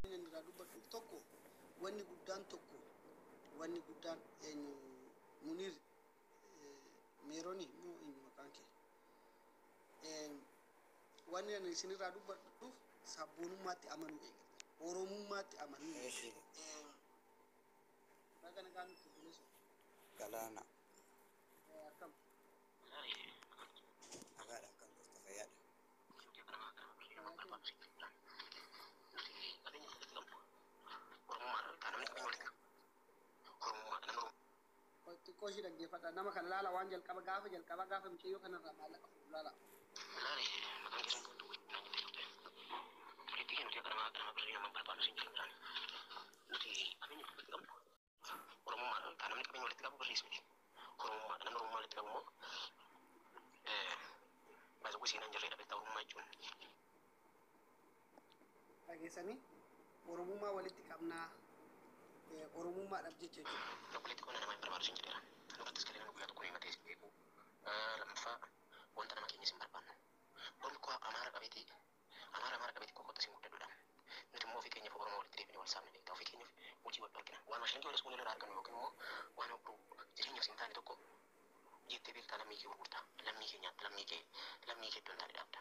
Inni irraa dubbadhuuf tokko, wanni guddaan tokko, wanni guddaan eenyu, Muniir Meerooni moo eenyu maqaan kee? Wanni ani isinirraa dubbadhuuf sabboonummaatti amanuu eegaltan. Oromummaatti amanuu eegaltan. Baga nagaan nutti obboleessa. Galaana. Akkam? Nagaadha, akkam jirta, fayyaadha? Xiqqoo ishii dhaggeeffadha. Nama kana laala, waan jalqaba gaafa jalqaba gaafa mucayyoo kanarraa maallaqa fuudhu laala. Dhageessanii, Oromummaa walitti qabnaa, Oromummaadhaaf jecha jechuudha. Obboleetti qonna nama hin barbaadu sin jedheera. Nurrattis galee nama guyyaa tokko himatee sin beeku. Lammaffaa, wanta nama keenyas hin barbaannu. Ormi koo Amaara qabeetii Amaara qabeetii koo kottas hin guddadhuudha. Nuti immoo ofii keenyaaf Oromoo walitti deebinee wal saamne beekta. Ofii keenyaaf hojii wal dhorkina. Waan shilingii wal iskuun irraa argannu yookiin immoo waan jireenyaaf sin taane tokko jettee beektaa lammii kee gurgurta. Lammii kee nyaatta, lammii kee iddoo hin taane dhaabda.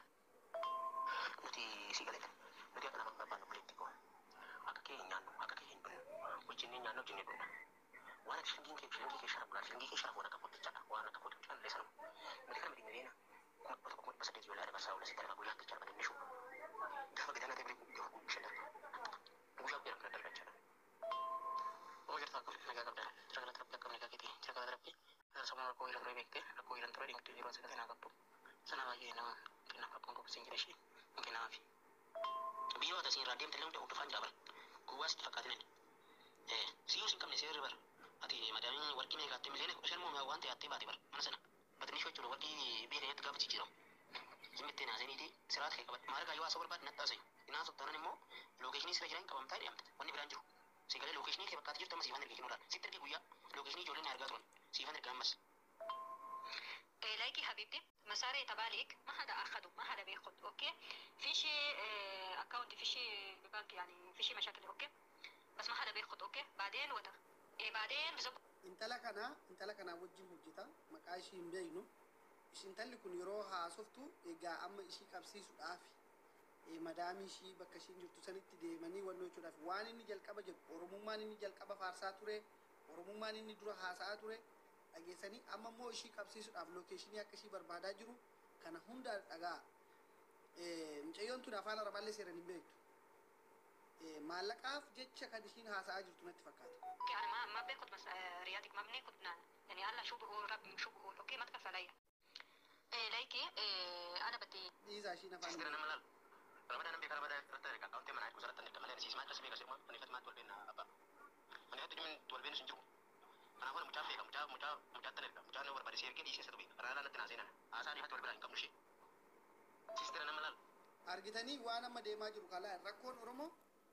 Nuti si galeeta. Nuti akka nama hin barbaannu, obboleetti koo. Akka kee hin nyaannu, akka kee hin dhunnu. Hojjennee nyaanna, hojjennee dhunna. Waan ati shilingii kee sharafu laal, shilingii kee sharafu waan akka kootichaadha. Waan akka kootichaa illee sanuma. Nuti kana miti miliyoona 1,000, 1800 yoo laala barsaa oola sitti darba guyyaa jechaadha batinnishu. Gaafa gadaanaa ta'e birii guyyaa 5 darba. Guyyaa guyyaa kana darba jechaadha. Oo, jirta, akkam nagaa qabda? Jira, galata Rabbi. Akkam nagaa keetii? Jira, galata Rabbi. Sammuu rakkoo jiran ture beekte, rakkoo jiran ture dhingidee yeroo asii naa qabdu. Sana baay'ee nama kennaaf rakkoon qabu jira ishee hin kennaafi. Biyya wata isin irraa deemte illee hunda hordofaan jira bara. Gowwaa sitti fakkaatin ani. Siyyuu sin qabne seerri bara. Ati madaamiin warqii meeqa attee miliyoona 15 moo waan ta'e attee baate bara mana sana. Batinni jechuudha warqii biyya keenyatti gaafa jijjiiramu. Zimmittee naaseniiti siraata kee qabadhu. Maal yoo haasa'u barbaade natti haasayu. Hin taanaan immoo location sira jiran qabamtaa jedhamta. Wanni biraan jiru. Si galee, location kee bakkaati jirtu amma siifan erge kinuudhaan. Sitti erge, guyyaa location ijoolleen na argaa turan. Siifan erge ammas. ليكي حبيبتي، مصاري تبالك ما حدا اخده، ما حدا بياخد، okay؟ في شيء account، في شيء ببنك، يعني في شيء مشاكل، okay؟ بس ما حدا بياخد، okay؟ بعدين وده إيه بعدين بزبط. Intala kana wajjin hojjeta, maqaa ishii hin beeknu. Intalli kun yeroo haasoftu egaa amma ishii qabsiisuudhaaf madaamii ishii bakka ishiin jirtu sanitti deemanii wannoo jechuudhaaf, waan inni jalqaba jedhu, Oromummaan inni jalqaba faarsaa ture, Oromummaan inni dura haasa'aa ture dhageessanii, amma immoo ishii qabsiisuudhaaf location akka ishii barbaadaa jiru kana hunda dhagaa. Mucayyoon tun afaan Arabaallee seeran hin beektu. Maallaqaaf jecha kan ishiin haasa'aa jirtu natti fakkaata. okay، انا ما باخد مصرياتك، ما بناخد يعني هلا شو بقول رب، شو بقول، okay؟ ما تخاف علي. إيه ليكي، إيه انا بدي Dhiisaa, ishiin afaan hin Sister beektu. Nama laal. Ramadaan beeka, Ramadaan irratti erga akkaawuntii mana harku sarratti erga malee siis maal beeka sirma ani fat maal wal beena abbaa. Ani hatti dhimin wal beenu sin jiru. Kanaafuu mucaa beeka, mucaa mucaattan erga mucaan yoo barbaade si ergee dhiisee isatu beeka. Kanaa natti naa seenan. Haasaa ifatti wal biraa hin qabnu ishee. Sister, nama laal. Argitanii, waan amma deemaa jiru kalaa, rakkoon Oromoo,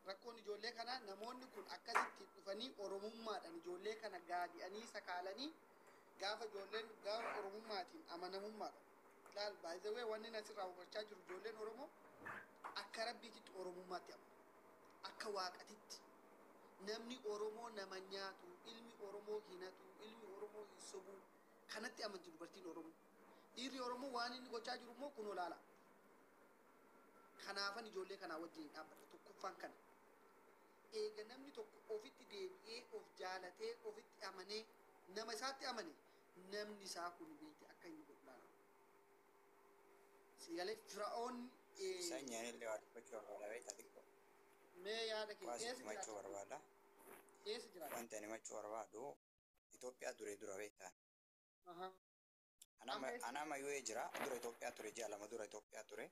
rakkoon ijoollee kanaa, namoonni kun akkasitti dhufanii Oromummaadhaan ijoollee kana gaadi'anii sakaalanii gaafa ijoolleen gaafa Oromummaatiin amanamummaadha. Laal, baay'ee wanni asirraa hubachaa jiru, ijoolleen Oromoo akka Rabbiititti Oromummaatti amanu. Akka Waaqatitti namni Oromoo nama nyaatu, ilmi Oromoo hinatu, ilmi Oromoo hin sobu, kanatti amanti dubartiin Oromoo. Dhiirri Oromoo waan inni gochaa jiru immoo kun olaala. Kanaafan ijoollee kanaa wajjin dhaabbata tokkoffaan kana. Eega namni tokko ofitti deebi'ee of jaalatee ofitti amanee nama isaatti amane, namni isaa kun beekte akka inni godhu laala. Sigalee Fira'oon Sanyaan illee waa dubbachuu barbaada, beektaa, xiqqoo. Mee yaada kee. Waa sitti Eessa himachuu jiraata? Barbaada. Eessa jiraata? Wanti ani himachuu barbaadu Itoophiyaa ture dura, beektaa. Amma eessa? Anama yoo jira dura Itoophiyaa ture, ji'a 2 dura Itoophiyaa ture.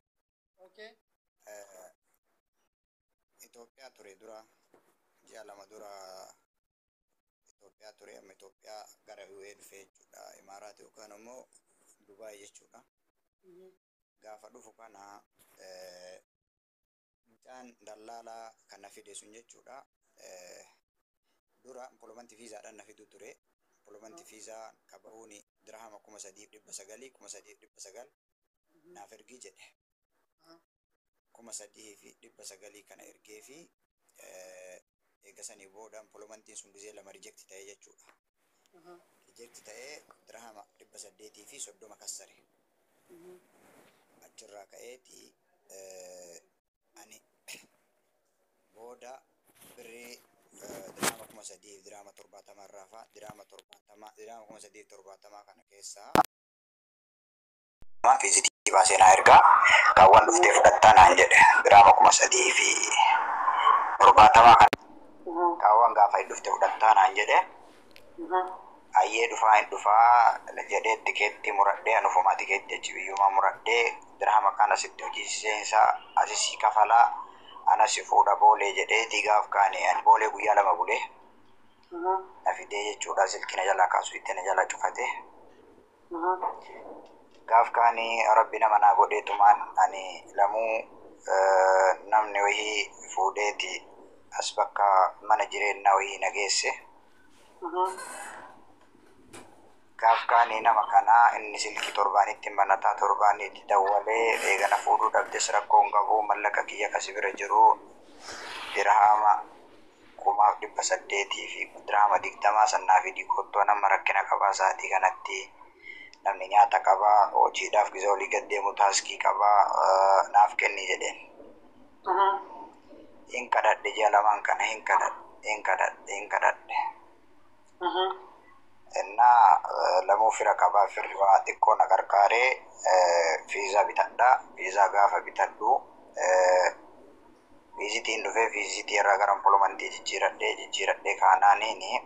Itoophiyaa ture dura, ji'a 2 dura Itoophiyaa ture. Amma Itoophiyaa gara UAE dhufee jechuudha. Imaaraat yookaan immoo Dubaay jechuudha. Gaafa dhufu kana mucaan dallaalaa kan na fide sun jechuudha. Dura employment viisaadhaan na fidu ture. Employment visa qabahuun dirhama 3,900, 3,900 naaf ergii jedhe. 3,900 kana ergee fi Erga sanii booda employmentiin sun gizee lama reject ta'ee jechuudha. Reject ta'ee dirhama 830 kassare. Achirraa ka'eeti ani booda birrii dirhama 3,000 dirhama 70 irraa fa'a dirhama 70 dirhama 3,070 kana keessaa fiizitii baasee naa ergaa kaawwan dhuftee fudhattaa naan jedhe dirhama 3,070 kana kaawwan gaafa hin dhufte fudhattaa naan jedhe ayyee dhufaa hin dhufaa jedhee tikeetti muradhee anufumaa tikeetti achi biyyumaa muradhee dirhama kana sitti hojii seensaa asisii kafalaa anasi fuudha boolee jedhee gaaf kaane ani boolee guyyaa 2 bulee na fidee jechuudha. Silkina jalaa kaasu itti na jalaa cufate. Gaaf kaani rabbi nama naa godheetumaan ani lamuu namni wayii fuudheeti as bakka mana jireenyaa wayii na geesse. Gaaf kaanii nama kanaa inni silkii torbaanitti banataa torbaanitti dawwalee eegana fuudhuu dhabdes rakkoo hin qabu, mallaqa kiyya kasi bira jiru dirhama 1,800 fi dirhama 20 sannaa fi dikoottoo nama rakkina qabaa, sa'aatii kanatti namni nyaata qabaa, hojiidhaaf gisa olii gad deemu taaskii qabaa, naaf kenni jedheen. Hin kadhadhe, ji'a lamaan kana hin kadhadhe, hin kadhadhe, hin kadhadhe. Innaa lamuu fira qabaa, firri waa xiqqoo na qarqaaree fiizaa bitadhaa. Fiizaa gaafa bitadhu visitiin dhufee visitii irraa gara employmentii jijjiiradhee jijjiiradhee kaanaaniini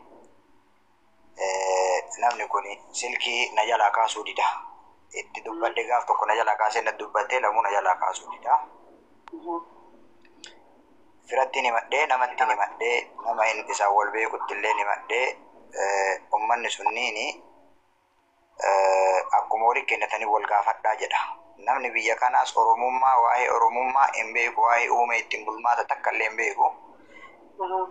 namni kun silkii na jalaa kaasuu dida. Itti dubbadhe, gaaf tokko na jalaa kaasee na dubbattee lamuu na jalaa kaasuu dida. Firatti himadhee, namatti himadhee, nama isaan wal beekutti illee himadhee, ummanni sunniini akkuma walii kennatanii wal gaafadhaa jedha. Namni biyya kanaas Oromummaa, waa'ee Oromummaa hin beeku, waa'ee uume ittiin bulmaata takka illee hin beeku.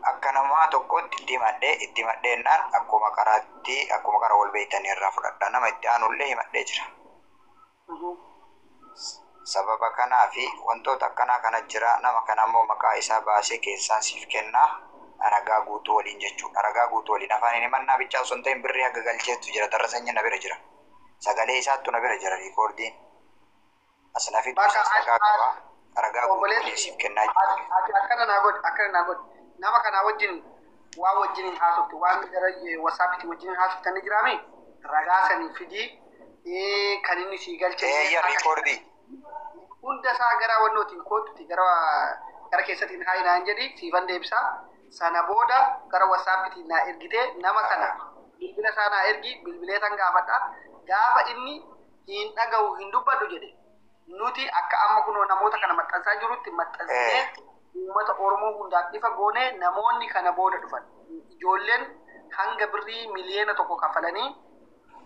Akka namaa tokkotti itti himadhee, itti himadheennaan akkuma karaatti akkuma kara wal beektanii irraa fudhadha. Nama itti aanullee himadhee jira. Sababa kanaa fi wantoota akkanaa kana jira. Nama kana immoo maqaa isaa baasee keessaan siif kennaa. Ragaa guutuu waliin jechuudha. Ragaa guutuu waliin afaan himannaa bichaa osoo hin ta'in birrii haga galcheetu jira. Darra na bira jira. Sagalee isaattu na bira jira riikoordiin. As na fidu ragaa qaba. Ragaa guutuu waliin siif kennaa jira. Ati akkana naa godhi, akkana naa godhi. Nama kanaa wajjin waan wajjin haasofte, waan gara WhatsAppitti wajjin haasoftan ni jiraami? Ragaa sanii fidii, kan inni sii galche. Eeyya, riikoordii. Hunda isaa gara wannootiin kootuti gara keessattiin haa naan jedhi, siifan deebisaa. Sana booda gara WhatsAppitiin naa ergitee nama kana bilbila isaa naa ergi, bilbilee san gaafadha. Gaafa inni hin dhaga'u, hin dubbadhu jedhe, nuti akka amma kunoo namoota kana maxxansaa jirutti maxxansinee uummata Oromoo hundaaf ifa goonee namoonni kana booda dhufan. Ijoolleen hanga birrii 1 miliyoona kaffalanii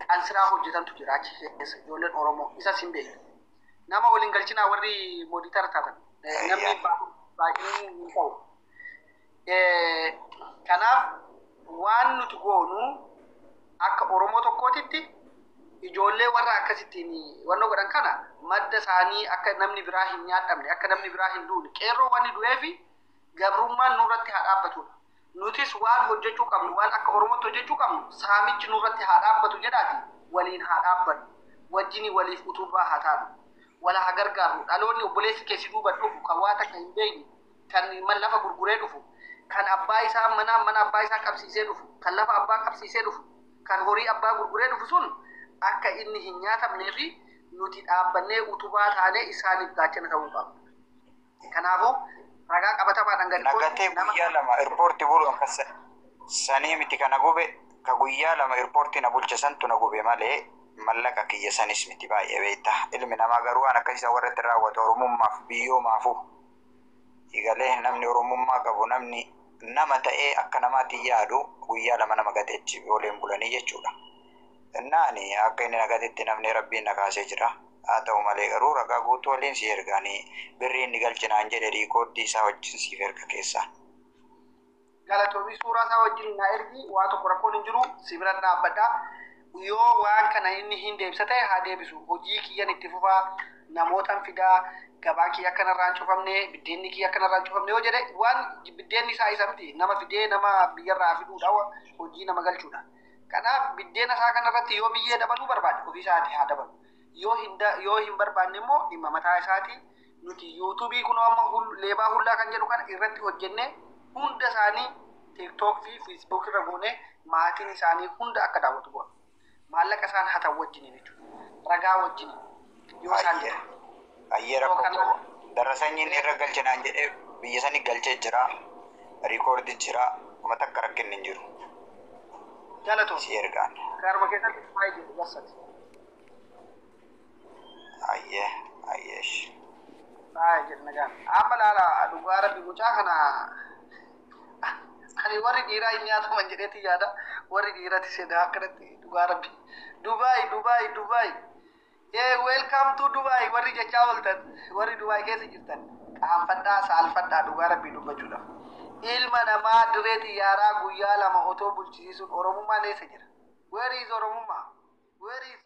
qansiraa hojjetantu jira achi keessa, ijoolleen Oromoo isas hin beekne. Nama waliin galchinaa warri moderator taatan. Namni baay'een hin ta'u. Kanaaf waan nuti goonu akka Oromoo tokkootitti ijoollee warra akkasittiin wannoo godhan kana madda isaanii akka namni biraa hin nyaadhamne, akka namni biraa hin duune, qeerroo wanni du'eefi gabrummaan nurratti haa dhaabbatudha. Nutis waan hojjechuu qabnu, waan akka Oromootti hojjechuu qabnu, saamichi nurratti haa dhaabbatu jedhaati waliin haa dhaabbannu. Wajjini waliif utubaa haa taanu. Wala haa gargaarru. Dhaloonni obboleessi keessi duuba dhufu kan waa takka hin beekne, kan man lafa gurguree dhufu, kan abbaa isaa mana abbaa isaa qabsiisee dhufu, kan lafa abbaa qabsiisee dhufu, kan horii abbaa gurguree dhufu sun akka inni hin nyaatamnee fi nuti dhaabbannee utubaa taanee isaaniif gaachana ta'uu qabna. Kanaafuu ragaa qabatamaadhaan gadi Nagatee guyyaa 2 airportii bulu akka sanii miti kana gube, ka guyyaa 2 airportii na bulche santu na gube malee mallaqa kiyya sanis miti baay'ee beekta. Ilmi namaa garuu waan akkasii warra itti raawwatu Oromummaaf biyyoomaafuu. Igalee namni Oromummaa qabu, namni nama ta'ee akka namaatti yaadu guyyaa 2 nama gateechi ooleen bulanii jechuudha. Innaani akka inni nagatetti namni rabbiin na kaasee jira. Haa ta'u malee garuu ragaa guutuu waliin si ergaanii birrii inni galchinaan jedhe riikooddii isaa wajjin siif erga keessaa. Galatoomii, suuraa isaa wajjin naa ergi, waa tokko rakkoon hin jiru, si bira dhaabbadha. Yoo waan kana inni hin deebisa ta'e haa deebisu. Hojii kiyyan itti fufaa. Namootaan fidaa, gabaan kiyya akkanarraa hin cufamne, biddeenni kiyya akkanarraa hin cufamne yoo jedhe, waan biddeenni isaa isa miti, nama fidee nama biyyarraa fiduudha, hojii nama galchuudha. Kanaaf biddeena isaa kanarratti yoo biyyee dabaluu barbaade ofii isaati haa dabalu. Yoo hin barbaanne immoo dhimma mataa isaati. Nuti yuutuubii kun amma leebaa hullaa kan jedhu kana irratti hojjennee hunda isaanii TikTok fi Facebook irra goone maatiin isaanii hunda akka daawwatu goona. Maallaqa isaan hatan wajjiniin jechuudha. Ragaa wajjiniin. Yoo isaan Ayyee. jedhan. Ayyee, rakkoo qabu. Darasanyiin irra galchinaan jedhee biyya sani galchee jira. Riikoordi jira. Kuma takka rakkinni hin jiru. Galatoon. Si ergaan. Karma keessatti baay'ee jiru gassati. Ayyee. Ayyeesh. Baay'ee jedhu nagaan. Amma laala, dhugaa rabbi, mucaa kana ani warri dhiiraa hin nyaataman jedheeti yaada. Warri dhiirati sedaa akkanatti, dhugaa rabbi. Dubaay, Dubaay, Dubaay. Ee, welcome to Dubaay warri jechaa ooltan, warri Dubaay keessa jirtan, qaanfadhaa, saalfadhaa, dhugaa rabbii dubbachuudhaaf. Ilma namaa diree xiyyaaraa guyyaa 2 otoo bulchisiisuun Oromummaan eessa jira? Where is Oromummaa? Where is